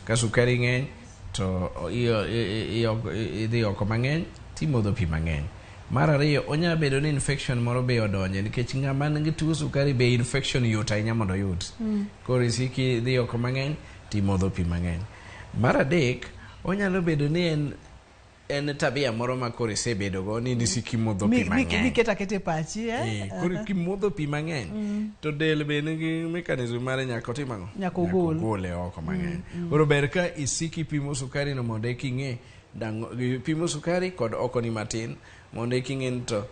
Ka sukari ng'eny to idhi oko mang'eny timodho pi mang'eny. Mar ariyo onyalo bedo ni infection moro be odonje, nikech ng'ama nigi tuo sukari be infection yot ahinya mondo oyud. Koro isiki idhi oko mang'eny timodho pi mang'eny. Mar adek onyalo bedo ni en tabia moro ma koro isebedogo ni nisiki modho pi mang'eny. Miketa kete pachi, eh? Koro kimodho pi mang'eny to del be nigi mechanism mare nyaka otim ang'o? Nyaka ogol. Ogole oko mang'eny. Koro ber ka isiki pimo sukari no mondo eka ing'e pimo sukari kod oko ni matin mondo eka ing'e ni to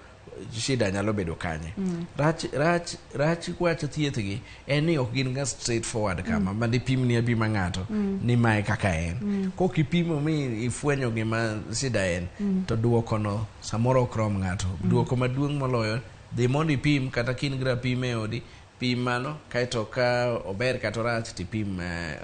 shida nyalo bedo kanye. Rach wach thieth gi en ni ok gin ga straightforward kama ma dipimni apima ng'ato ni mae kaka en. Kok ipimo mi ifwenyo gima shida en to duoko no samoro ok rom ng'ato. Duoko maduong' moloyo dhi mondo ipim, kata ka in gi rapim e odi, pim mano kaeto ka ober kata orach tipim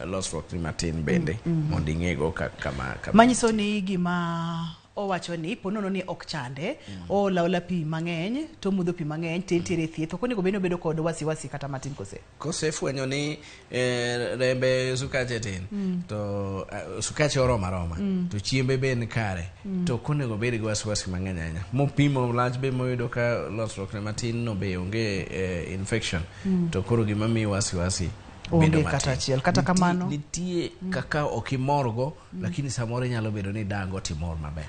losruok ni matin bende mondo ing'ego kama Manyiso ni gima owacho ni ponono ni ok chande, oola ola pi mang'eny to modho pi mang'eny to entiere thieth, ok onego bed ni obedo kod wasiwasi kata matin kose? Kosefwenyo ni rembe sukache tin to sukache oromo aroma to chiembe be ni kare to ok onego bed gi wasiwasi mang'eny ahinya. Mopimo lach be moyudo ka losruok ne matin no be onge infection to koro gima miyo wasiwasi onge kata achiel. Kata kamano nitie kaka ok imorgo, lakini samoro inyalo bedo ni dango timor maber.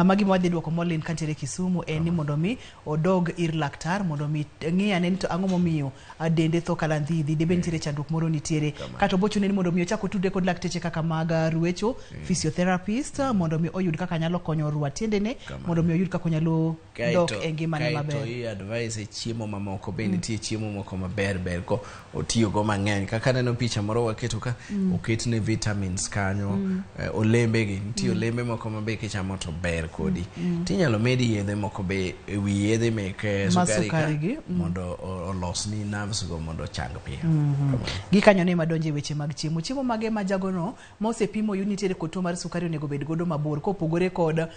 Magi mwadhi duoko Molin kantiere Kisumu en ni mondo mi odog ir laktar mondo mi ng'i ane ni to ang'o momiyo dende tho kalandhidhi, debe nitiere chandruok moro nitiere, kata obochune ni mondo mi ochak otudre kod lakteche kaka mag ruecho, physiotherapist, mondo mi oyud kaka nyalo konyo rwa tiendene, mondo mi oyud kaka onyalo dok e ngimane maber. Kaeto i advice e chiemo mamoko be nitie chiemo moko maber ber ko otiyogo mang'eny. Kaka aneno picha moro waketo ka oketne vitamins kanyo, olembe gi nitie olembe moko mabe kichamo to ber kodi. Tinyalo medi yedhe moko be ewi yedhe mek sukari ka mondo olosni nerves go mondo ochang piyo. Gikanyo ne madonje weche mag chiemo. Chiemo mage ma jagono ma osepimo oyud nitiere kod tuo mar sukari onego bed godo mabor kopogore kod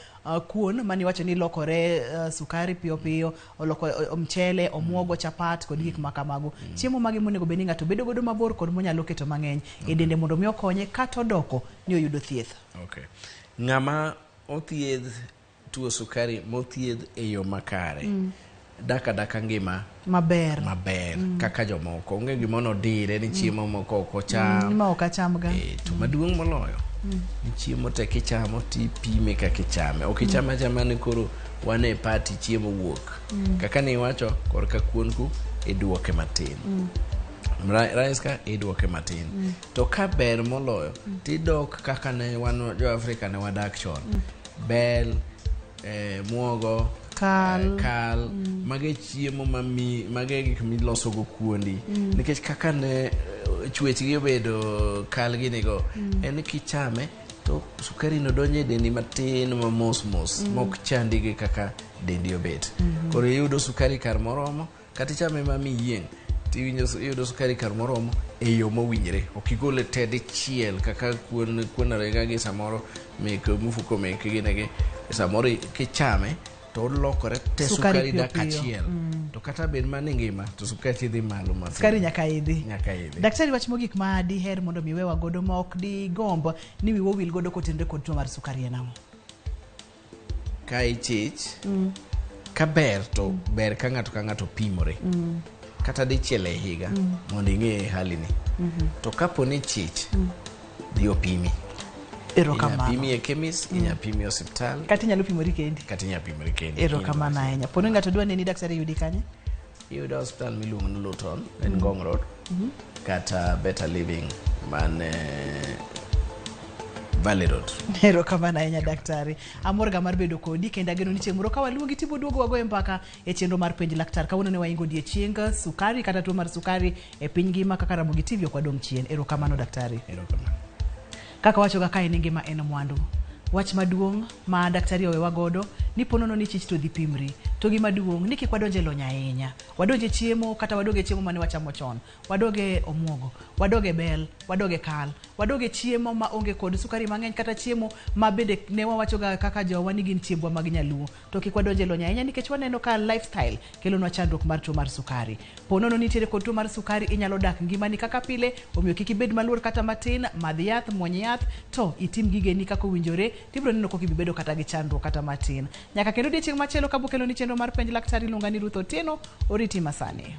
kuon mani wacho ni lokore sukari piyo piyo, oloko mchele, omuogo, chapat kod gik makamago. Chiemo mage monego bed ni ng'ato bedo godo mabor kod monyalo keto mang'eny e dende mondo mi okonye kata odoko ni oyudo thieth? Okay. Ng'ama othiedh tuo sukari mothiedh e yo makare dak adaka ngima maber kaka jomoko. Onge gima nodire ni chiemo moko ok ocham. Ma ok achamga. To maduong' moloyo ni chiemo te kichamo tipime kaka ichame. Ok icham achama ni koro wan e party chiemo wuok. Kaka ne iwacho korka kuon ku iduoke matin. Rice ka iduoke matin. To ka ber moloyo tidok kaka ne wan jo Afrika ne wadak chon. Bel, muogo, kal, mage chiemo mage gik miloso go kuondi. Nikech kaka ne chwech gi obedo kal ginigo, en kichame to sukari no donjo e dendi matin ma mos mos, mok chandi gi kaka dendi obet. Koro iyudo sukari kar moromo, kata ichame ma miyieng', iyudo sukari kar moromo e yo mowinjore. Ok igole te dichiel kaka kuon arega gi samoro mek mufuko mek ginegi, samoro kichame to olokore te sukari dak achiel. To kata bed mana ngima to sukari dhi malo matin. Sukari nyaka idhi. Nyaka idhi. Daktari, wach mogik ma diher mondo mi wewa godo ma ok digomb ni wiwa owil godo kotenore kod tuo mar sukari en ang'o? Ka ichich kaber to ber ka ng'ato ka ng'ato pimore kata dichiel e higa mondo ing'e hali ni. To kapo ni chich, dhi opimi. Erokamano. Inya pimi e chemist, inya pimi e osiptal. Kata inyalo pimori kendi. Kata inya pimori kendi. Erokamano ahinya. Poni ng'ato dwa neni daktari yudi kanye? Iyudo osiptal miluongo ni Luton en Ngong Road, kata Better Living man Valley Road. Erokamano ahinya daktari. Amor ga mar bedo kodi kendo ageno ni chieng' moro ka waluongi tiboduogo wagoye mbaka e chenro mar penj laktar. Kawuono ne waingo odiechieng sukari kata tuo mar sukari e piny ngima kaka Ramogi TV ok wadong' chien. Erokamano daktari. Erokamano. Kaka wachoga kae ni ngima en mwandu. Wach maduong' ma daktari owewa godo ni ponono ni chich to dhi pimri. To gima duong' ni kik wadonj e lony ahinya. Wadonj e chiemo kata wadog e chiemo mane wachamo chon. Wadog e omuogo, wadog e bel, wadog e kal, wadog e chiemo ma onge kod sukari mang'eny kata chiemo ma bende ne wawachoga kaka jowa ni gin chiembwa mag nyaluo. To kik wadonj e lony ahinya nikech waneno ka lifestyle kelonwa chandruok mar tuo mar sukari. Po nono nitiere kod tuo mar sukari inyalo dak ngimani kaka pile, omiyo kik ibed maluor kata matin, madh yath, muony yath, to itim gigeni kaka owinjore, tibiro neno kok ibibedo kata gi chandruok kata matin. Nyaka kendo odiechieng' machielo kabokeloni chenro mar penj laktar iluonga ni Ruth Otieno, oriti masani.